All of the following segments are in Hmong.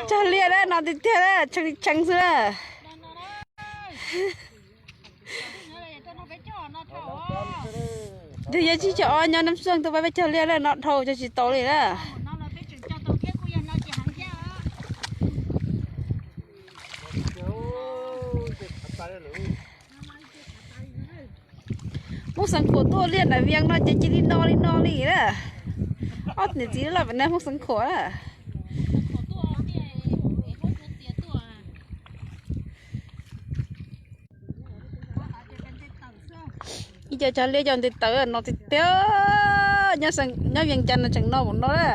Cog liaj na, no tiag tiag na, tshee li tshee xwb na. Yog yog tsib caug ob nyob Nab Xeej tuaj pab peb cog liaj na, no dhau cog tsis tau li na. Hmoob Xeev Khuam tuaj liaj nram Vias no ces cia li no li no li na. Ob niam txiv loj pem no Hmoob Xeev Khuam na. Ib co cog liaj cog ntiv taws no tiag tiag, nyob Vias Cas no tseem no npaum no na.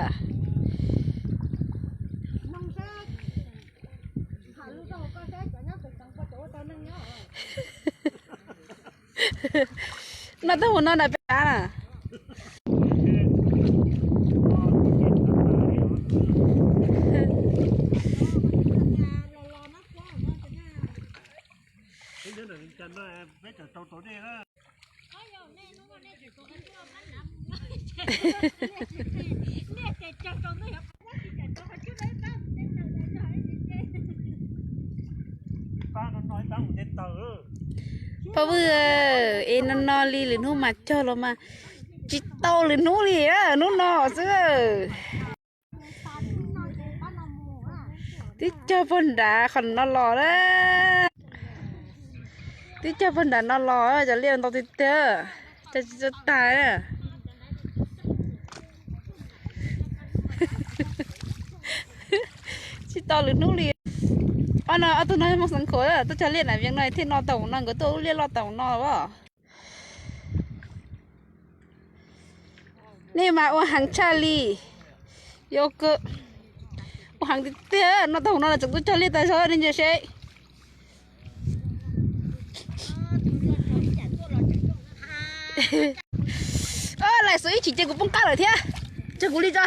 No tau hauv no na peb na. Paj Vwj, es no no li lwm hnub mas cog los mas tsis tau lwm hnub li, hnub no xwb. Twb cog pog nrad qhov no los na. Twb cog pog nrad no los, cov liaj ntau tiag tiag, cog tsis tau tag. Tsis tau lwm hnub li. Ob no ob tug no Hmoob Xeev Khuam tuaj cog liaj nram Vias no thiaj no tau no, nkawd tuaj ua liaj loj tau no as. Nej mas ua heev tshaj li. Yog kawg, ua heev tiag tiag, no tau no los tseem tuaj cog liaj tas zog nej ntsia seb. Lais xus ib chim ces kuv poob qab lawm thiab. Cog kuv li tso.